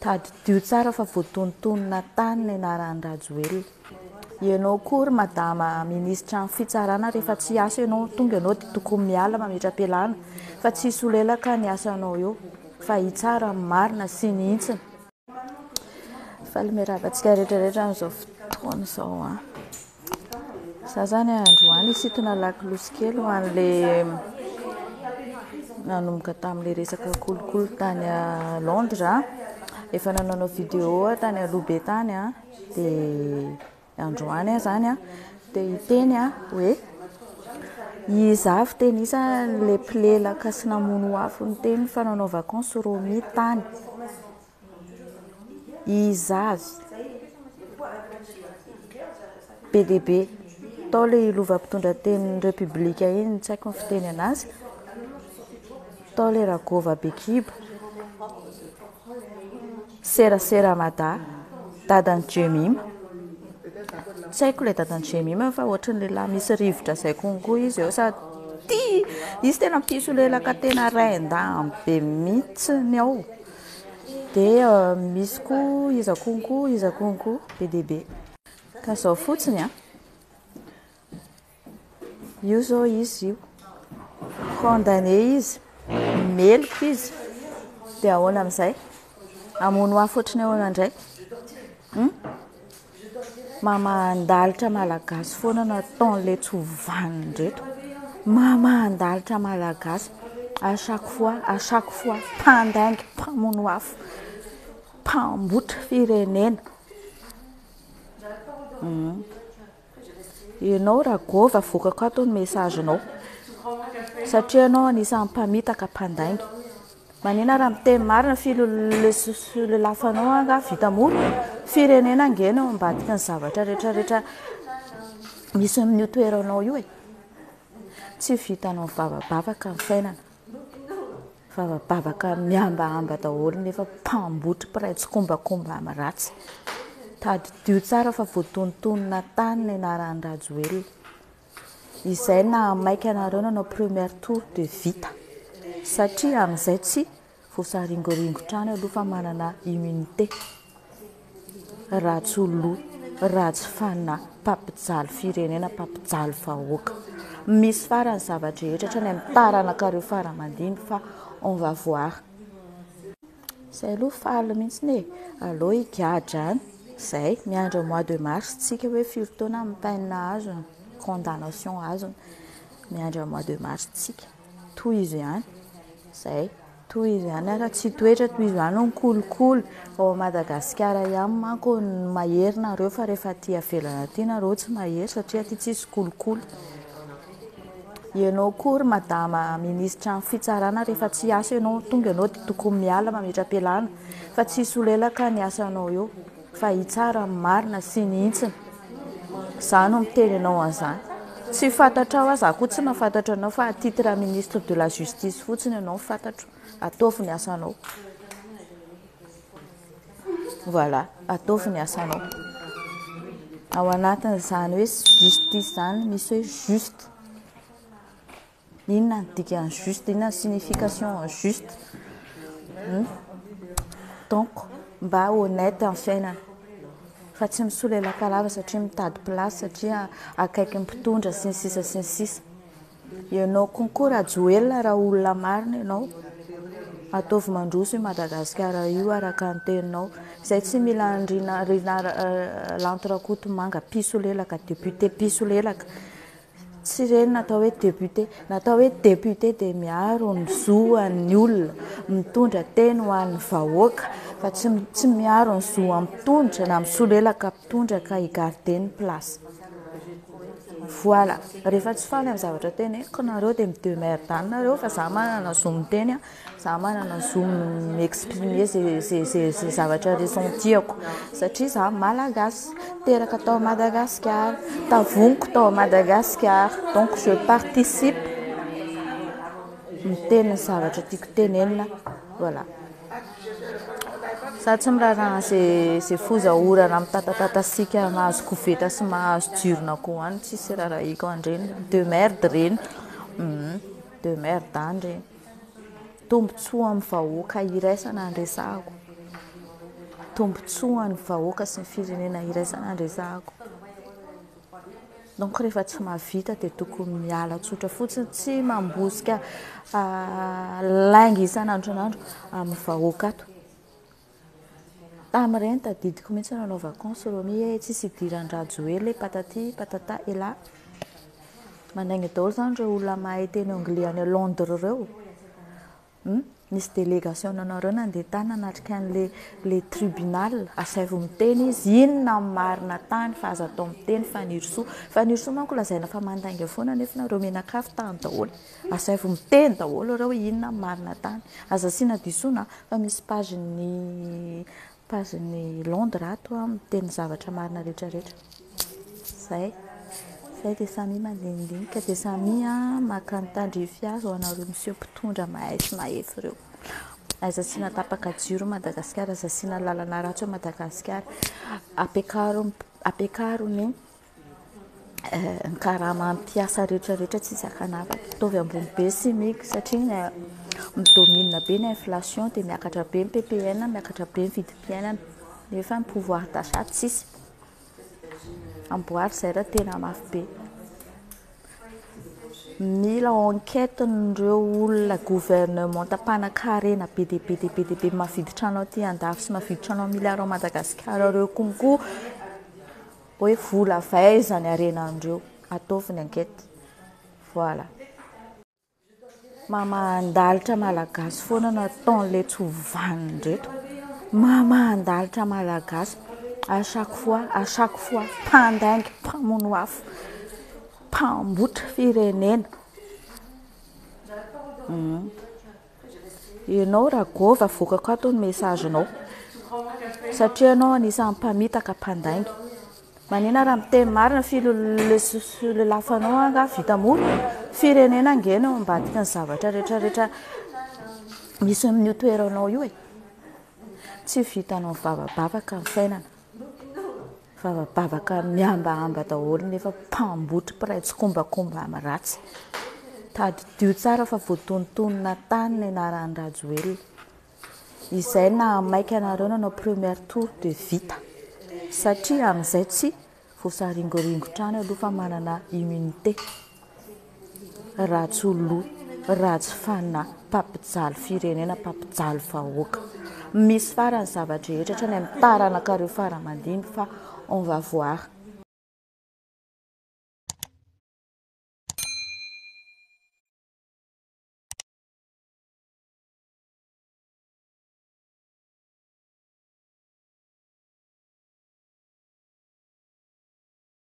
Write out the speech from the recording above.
Tadidio tsara fa voatonontonona tany ny anaran'i Rajoelina. Ianao koa ry madama minisitran'ny fitsarana rehefa tsy hiasa ianao tonga ianao dia tokony miala mametra-pialana fa tsy hisolelaka ny asanao eo fa hitsara ny marina sy ny hintsiny. Faly miarahaba antsika rehetra rehetra amin'izao fotoana izao an. Za zany androany hisintona lakolosy kely ho an'le nanomboka tamin'le resaka kolikoly tany Londres. Efa nanaonao vidéo aho tany aloha be tany an, dia androany aho zany an te hiteny aho hoe iza avy tena iza le mpilelaka sy namono afo niteny fa nanao vacances Romy tany. Iza avy? Be dia be. Tao ilay lova mpitondra tenin'ny Repoblika iny, tsy haiko ny fiteny an'azy. Tao ilay Ragôva be kibo. Serasera Mada. Dadan'i Jemima. Tsy haiko ilay dadan'i Jemima fa ohatran'ny lehilahy misy rivotra izay konko izy eo sady tia, izy tena mpisolelaka tena rain-dahiny be mihitsy ao. Dia misy koa iza konko, iza konko, be dia be. Ka izao fotsiny an, io izao izy io, condamné izy, meloka izy, dia ahoana amin'izay? Hamono afo ohatry ny ahoana indray? Hum? Mamahan-dalitra malagasy foana no ataon'ilay tsy ho vanona ireto. Mamahan-dalitra malagasy à chaque fois, à chaque fois, mpandainga, mpamono afo, mpambotry firenena. Hum. Ianao Ragôva avoakako ato ny message-nao satria ianao anisan'ny mpamitaka mpandainga. Manina raha miteny marina filolelafanao angaha vita mora? Firenena ange no ao ambadiky ny zavatra rehetra rehetra misy amin'io toeranao io e. Tsy vitanao mivavabavaka ny fiainana. Vavabavaka mihambahamba daholo nefa mpambotry mpiray tsikombakomba amin'ny ratsy. Tadidio tsara fa voatonontonona tany ny anaran'i Rajoelina. Izay nahamaika anareo nanao première tour dia vita. Satria amin'izay tsy voasaringoringotra any aloha fa manana immunité. Ratsy loha, ratsy fanahy, mpampijaly firenena, mpampijaly vahoaka. Misy farany zava-drehetra hatrany amin'ny taranakareo fara aman-dimby fa on va voir. Zay aloha faly mihitsy e, aleo higadra any, zay, miandry mois de mars tsika hoe firy taona ny peine azony, condamnation azony, miandry mois de mars tsika, tohizo ihany, zay. Tohizo ihany ary tsy hitoetra tohizo ihany ny kolikoly ao Madagasikara ihany manko no mahery nareo fa rehefa aty avelany aty nareo tsy mahery satria aty tsisy kolikoly. Ianao koa ry madama minisitran'ny fitsarana rehefa tsy hiasa ianao tonga ianao dia tokony miala mametra-pialana fa tsy hisolelaka ny asanao eo fa hitsara ny marina sy ny hintsiny. Za no miteny anao an'izany. Tsy fantatrao aho, za koa tsy mahafantatra anao fa à titre ministre de la justice fotsiny ianao no fantatro. Ataovy ny asanao. Voilà, ataovy ny asanao. Ao anatin'izany hoe justice izany misy hoe juste. Inona ny dikan'ny juste? Inona ny signification juste? Hmm? Donc, mba honnête amin'ny fiainana. Fa tsy misolelaka lava satria mitady place, satria akaiky ny mpitondra sy ny sisa sy ny sisa. Ianao konko Rajoelina raha olona marina ianao, ataovy mandroso io Madagasikara io araka ny teninao. Izay tsy mila an'i Rina Rina Lanto Rakotomanga mpisolelaka, député mpisolelaka. Tsy ireny natao hoe député. Natao hoe député dia miaro ny zo an'ny olona, mitondra teny ho an'ny vahoaka fa tsy tsy miaro ny zo an'ny mpitondra na misolelaka mpitondra ka hi-garder ny place. Voilà. Rehefa tsy faly amin'ny zavatra teneniko nareo dia mi-demerde any nareo fa za manana zo miteny an. Za manana zo mi-exprimer ze ze ze ze zavatra ressenti-ako satria za malagasy, teraka tao Madagasikara, tavoniko tao Madagasikara, donc je participe miteny ny zavatra tiako tenenina, voilà. Za tsy miraharaha ze ze foza orana mitatatatasiaka mahazo koveta sy mahazo jiron'akoho any, tsisy raharahiako an'ireny, de merde ireny, de merde any ireny. Tombontsoa amin'ny vahoaka iraisana no resahako. Tombontsoan'ny vahoaka sy ny firenena iraisana no resahako. Donc rehefa tsy mahavita dia tokony miala tsotra fotsiny, tsy mambosika lainga isan'andro isan'andro amin'ny vahoaka ato. Tamin'ireny tadidiko mihitsy nanao vacances Romy e, tsisy idiran-dRajoelina e, patati patata elah. Manainga daholo izany ireo olona mahay teny anglais any Londres ireo. Hum, nisy délégation nanareo nandeha tany nanatrika an'le le tribunal, asaivo miteny izy, inona ny marina tany fa aza atao miteny Fanirisoa. Fanirisoa manko lazaina fa mandainga foana nefa nareo mianakavy tany daholo. Asaivo miteny daholo ireo hoe inona ny marina tany. Aza asiana disoana fa misy page ny page ny Londres ato miteny zavatra marina rehetra rehetra. Zay. Zay dia samia mandinidinika dia samia maka ny tandrify azy ho anareo miseho mpitondra mahay sy mahefa ireo. Aiza asiana tapaka jiro Madagasikara, aiza asiana lalana ratsy ao Madagasikara. Ampiakaro ampiakaro ny ny karama mpiasa rehetra rehetra tsisy ankanavaka. Ataovy ambony be SMIC satria mi-domine be ny inflation dia miakatra be ny PPN, miakatra be ny vidim-piainana nefa ny pouvoir d'achat tsisy. Amboary izay raha tena mafy be. Mila enquête n'ireo olona gouvernementa mpanankarena be dia be dia be dia be mahavidy trano aty andafy sy mahavidy trano amin'ny milliard ao Madagasikara ireo konko hoe vola avy aiza ny harenan'ireo. Ataovy ny enquête. Voilà. Mamahan-dalitra malagasy foana no ataon'ilay tsy ho vanona ireto. Mamahan-dalitra malagasy à chaque fois, à chaque fois, mpandainga, mpamono afo, mpambotra firenena. Ianao Ragôva avoakako ato ny message-nao satria ianao anisan'ny mpamitaka mpandainga. Manina raha miteny marina filolelafanao angaha vita mora? Firenena ange no ao ambadiky ny zavatra rehetra rehetra misy amin'io toeranao io e. Tsy vitanao mivavabavaka ny fiainana. Vavabavaka mihambahamba daholo nefa mpambotry mpiray tsikombakomba amin'ny ratsy. Tadidio tsara fa voatonontonona tany ny anaran'i Rajoelina. Izay nahamaika anareo nanao première tour dia vita. Satria amin'izay tsy voasaringoringotra any aloha fa manana immunité. Ratsy loha, ratsy fanahy, mpampijaly firenena, mpampijaly vahoaka. Misy farany zava-drehetra hatrany amin'ny taranakareo fara aman-dimby fa on va voir.